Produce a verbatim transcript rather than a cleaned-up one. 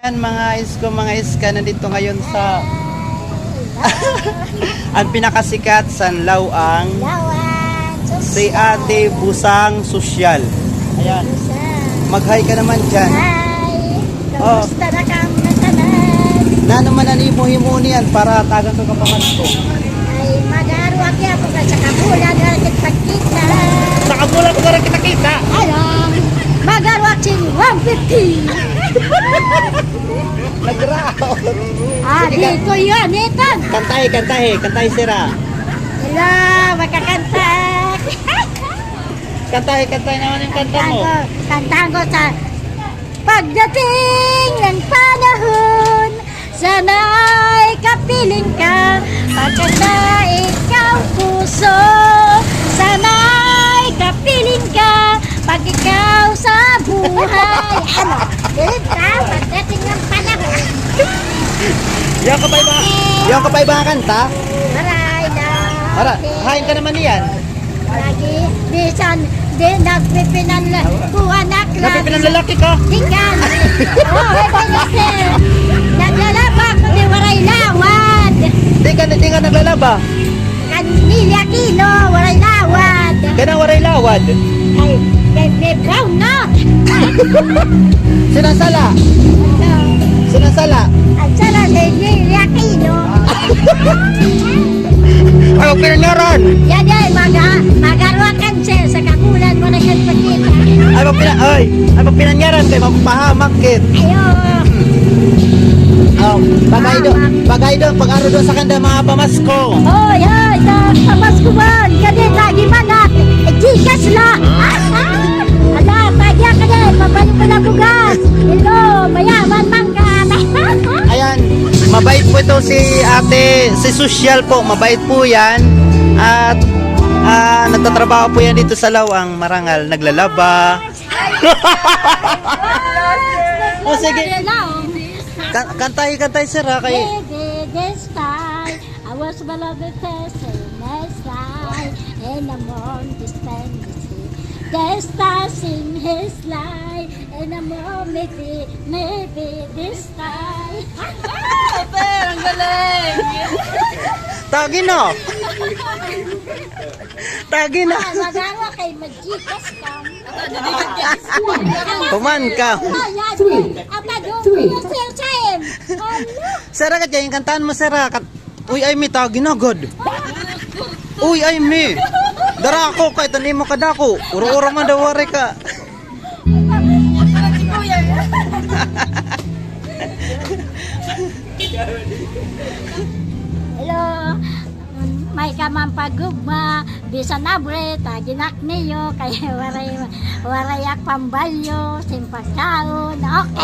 Ayan, mga isko, mga iska, nandito ngayon sa ang pinakasikat sa Laoang, Laoang, si Ate Busang Sosyal. Ayan. Busang. Mag-hi ka naman dyan. Hi. Oh. Kumusta na kamo ngatanan? Nano man an imo himuon niyan para tagan ka pamasko? Ay, mag-aaro ak gihapon kay sa kabulan waray kita kita. Sa kabulan waray kita kita. Ayan. Mag-aaro ak sin one fifty. Nagraot. Ah, sige, dito yun, ito. Kantahi, kantahi, kantahi, sira. Hello, magkakanta. Kantahi, kantahi naman yung kanta mo. Kantahan ko, kantahan ko sa pagdating ng panahon, sana'y kapiling ka, pagkanta ikaw puso, sana'y kapiling ka, pag ikaw sa buhay. Ano? Diba? Pagdating ng panahon. Yan ka pa iba, yan ka pa iba kanta? Maray na. Ara, hain ka naman iyan. Lagi, bisan, di nagpipinanla-, kuha na, nagpipinanlalaki ka? Di ka. Oo, ay, ay, ay, naglalaba ako, di waray lawad. Di ka, di ka naglalaba? Kan Nilly Aquino, waray lawad. Kana waray lawad? Ay, kay may brown na. Sinasala. Ano? Sinasala. Ang sala ni Nilly Aquino. Ano pinangaran? Yan, yan, maga-, magaruakan siya sa kabulan mo na siya pagkita. Ay, magpina-, ay, ay, magpinangaran kay magpahamak kit. Ayo. Oh, bagay do, bagay do, pag-aro do sa kanda mga pamasko. Oh, yan, sa pamaskuhan, kadi lagi man na, eh, Gcash la. Ala, tagya ka na, papayo ka na bugas. Hello, mayaman man ka. Ayan, mabait po ito si ate, si Sosyal po, mabait po yan. At, ah, nagtatrabaho po yan dito sa Laoang, marangal, naglalaba. O, sige. Kan-, kantahi, kantahi, sir, ha, kay Baby, this time, I was beloved person, this time, in a long distance, this time, sing his life, in a more, maybe, maybe this time. Ate, ang galing! Tagi na. Tagi na. Ah, magawa kay Magikas ka. Human ka. Three. Three. Sir, agad kay kantahan mo, sir, ha? Kan-, uy, ay, mi, tagi na gud. Uy, ay, mi. Dara ako, kay tanim mo kadako. Uro-uro man daw, wari ka. Hello. May ka man paggugma, bisan abre, taginak niyo, kay waray, waray ak pambalyo, sin pagkaon. Okay.